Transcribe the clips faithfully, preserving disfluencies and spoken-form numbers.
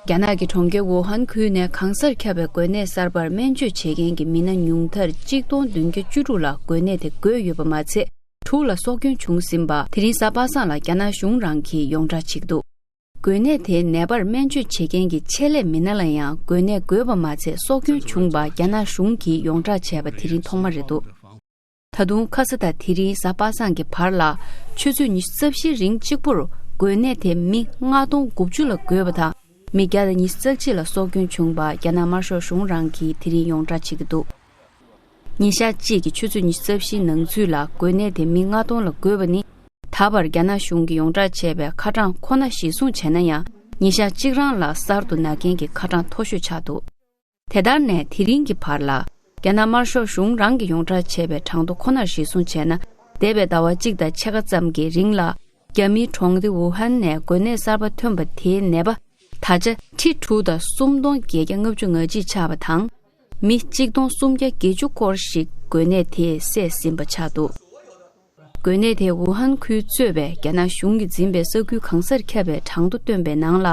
རྒྱ་ནག་གི་གྲོང་ཁྱེར་ཝུ་ཧན་ཁུལ་ནས་གང་སར་ཁྱབ་པའི་འགོས་ནད་གསར་པར་སྨན་བཅོས་བྱེད་མཁན་གྱི་མི་སྣ་ཉུང་མཐར་གཅིག་སྟོང་བདུན་བརྒྱ་བཅུ་དྲུག་ལ་འགོས་ནད་དེ་འགོས་ཡོད་པ་མ་ཚད། དྲུག་ལ་སྲོག་སྐྱོན་བྱུང་ཟིན་པ། དེ་རིང་གཟའ་པ་སངས་ལ་རྒྱ་ནག་གཞུང་རང་གིས་ཡོངས་བསྒྲགས་བྱེད་ཀྱི་འདུག་འགོས་ནད་དེའི་ནད་པར་སྨན་བཅོས་བྱེད་མཁན་གྱི་ཆེད་ལས་མི་སྣ་ལ་ཡང་འགོས་ནད་འགོས་པ་མ་ཚད་སྲོག་སྐྱོན་བྱུང་བ་རྒྱ་ནག་གཞུང་གིས་ཡོངས་བསྒྲགས་བྱས་པ་དེ་རིང་ཐོག་མ་རེད་འདུག་ད་དུང་ཁ་ས་དང་དེ་རིང་གཟའ་པ་སངས་ཀྱི་བར་ལ་ཆུ་ཚོད་ཉི་ཤུ་རྩ་བཞིའི་རིང་གཅིག་པུར་འགོས་ནད་དེ་མི་ལྔ་སྟོང་དགུ་བཅུ་ལ་འགོས་པ་དང་། མི་བརྒྱ་དང་ཉི་ཤུ་རྩ་གཅིག་ལ་སྲོག་སྐྱོན་བྱུང་བ་རྒྱ་ནག་དམར་ཤོག་གཞུང་རང་གིས་དེ་རིང་ཡོངས་བསྒྲགས་བྱེད་ཀྱི་འདུག་ཉིན་ཞག་གཅིག་གི་ཆུ་ཚོད་ཉི་ཤུ་རྩ་བཞིའི་ནང་ཚུད་ལ་འགོས་ནད་དེ་མི་ལྔ་སྟོང་ལ་འགོས་པ་ནི། ད་བར་རྒྱ་ནག་གཞུང་གིས་ཡོངས་བསྒྲགས་བྱས་པའི་ཁ་གྲངས་ཁོ་ན་གཞིར་བཟུང་བྱས་ན་ཡང་། ཉིན་ཞག་གཅིག་རང་ལ་གསར་དུ་ན་མཁན་གྱི་ཁ་གྲངས་མཐོ་ཤོས་ཆགས་འདུག་དེ་ལྟར་ནས་དེ་རིང་གི་བར་ལ། རྒྱ་ནག་དམར་ཤོག་གཞུང་རང་གིས་ཡོངས་བསྒྲགས་བྱས་པའི་གྲངས་ཐོ་ཁོ་ནར་གཞིར་བཟུང་བྱས་ན། འདས་པའི་ཟླ་བ་གཅིག་དང་ཕྱེད་ཀ་ཙམ་གྱི་རིང་ལ། རྒྱ་མིའི་གྲོང་སྡེ་ཝུ་ཧན་ནས་འགོས་ནད་གསར་པ་ཐོན་པ་དེའི་ནད་པ། ད་ཆ་ཁྲི་དྲུག་དང་སུམ་སྟོང་བརྒྱད་བརྒྱ་ལྔ་བཅུ་ང་གཅིག་ཆགས་པ་དང་། མི་གཅིག་སྟོང་སུམ་བརྒྱ་བརྒྱད་ཅུ་སྐོར་ཞིག་འགོས་ནད་དེས་བསད་ཟིན་པ་ཆགས་འདུག་འགོས་ནད་དེ་ཝུ་ཧན་ཁུལ་གཙོས་པའི་རྒྱ་ནག་གཞུང་གིས་འཛིན་པའི་ས་ཁུལ་གང་སར་ཁྱབ་པའི་གྲངས་ཐོ་བཏོན་པའི་ནང་ལ།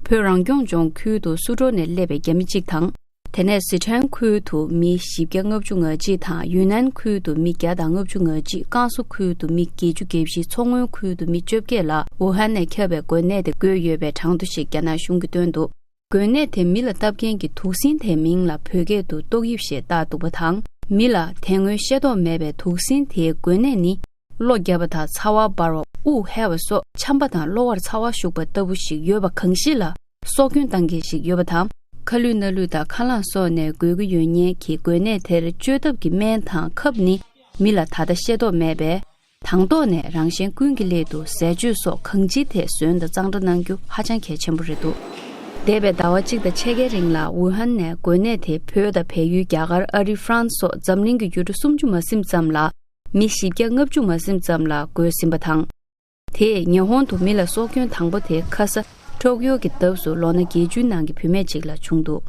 བོད་རང་སྐྱོང་ལྗོངས་ཁུལ་དུ་སུ་ཀྲོའུ་ནས་སླེབས་པའི་རྒྱ་མི་གཅིག་དང་། དེ་ནས་སི་ཁྲོན་ཁུལ་དུ་མི་བཞི་བརྒྱ་ལྔ་བཅུ་ང་གཅིག་དང་། ཡུན་ནན་ཁུལ་དུ་མི་བརྒྱ་དང་ལྔ་བཅུ་ང་གཅིག་ཀང་སུའུ་ཁུལ་དུ་མི་བརྒྱད་ཅུ་གྱ་བཞི། མཚོ་སྔོན་ཁུལ་དུ་མི་བཅོ་བརྒྱད་ལ་ཝུ་ཧན་ནས་ཁྱབ་པའི་འགོས་ནད་དེ་འགོས་ཡོད་པའི་གྲངས་ཐོ་ཞིག་རྒྱ་ནག་གཞུང་གིས་བཏོན་འདུག་འགོས་ནད་དེ་མི་ལ་བཏབ་མཁན་གྱི་དུག་སྲིན་དེའི་མིང་ལ་བོད་སྐད་དུ་ཏོག་དབྱིབས་ཞེས་བཏགས་འདུག་པ་དང་། མི་ལ་དེ་སྔོན་ཤེས་རྟོགས་མེད་པའི་དུག་སྲིན་དེའི་འགོས་ནད་ནི། གློ་བརྒྱབ་པ་དང་ཚ་བ་འབར་བ། དབུགས་ཧལ་བ་སོགས་ཆམ་པ་དང་གློ་བར་ཚ་བ་ཤུགས་པ་ལྟ་བུ་ཞིག་ཡོད་པ་གང་ཞིག་ལ་སྲོག་སྐྱོན་བཏང་མཁན་ཞིག་ཡོད་པ་དང་། ཁ་ལུད་སྣ་ལུད་དང་ཁ་རླངས་སོགས་ནས་འགོས་ཀྱི་ཡོད་མཁན་གྱི་འགོས་ནད་དེར་བཅོས་ཐབས་ཀྱི་སྨན་དང་ཁབ་ནི་མི་ལ་ད་ལྟ་ཤེས་རྟོགས་མེད་པས། དང་ཐོག་ནས་རང་གཞན་ཀུན་གྱི་སླད་དུ་ཟས་སྤྱོད་སོགས་གང་ཅིའི་ཐད་ཟོན་དང་གཙང་སྦྲ་གནང་རྒྱུ་ཧ་ཅང་གལ་ཆེན་པོ་རེད་འདུག་འདས་པའི་ཟླ་བ་གཅིག་དང་ཕྱེད་ཀའི་རིང་ལ་ཝུ་ཧན་ནས་འགོས་ནད་དེ་བོད་དང་བལ་ཡུལ། རྒྱ་གར། ཨ་རི། ཧྥ་རན་སི་སོགས་འཛམ་གླིང་གི་ཡུལ་གྲུ་སུམ་ཅུ་མ་ཟིན་ཙམ་ལ་མི་བཞི་བརྒྱ་ལྔ་བཅུ་མ་ཟིན་ཙམ་ལ་འགོས་ཟིན་པ་དང་། དེས་ཉི་ཧོང་དུ་མི་ལ་སྲོག་སྐྱོན་དང་པོ་དེ་ཁ་ས་ཊོག་ཡོ་གི་འདབས་སུ་ལོ་ན་བརྒྱད་ཅུའི་ནང་གི་བུད་མེད་ཅིག་ལ་བྱུང་འདུག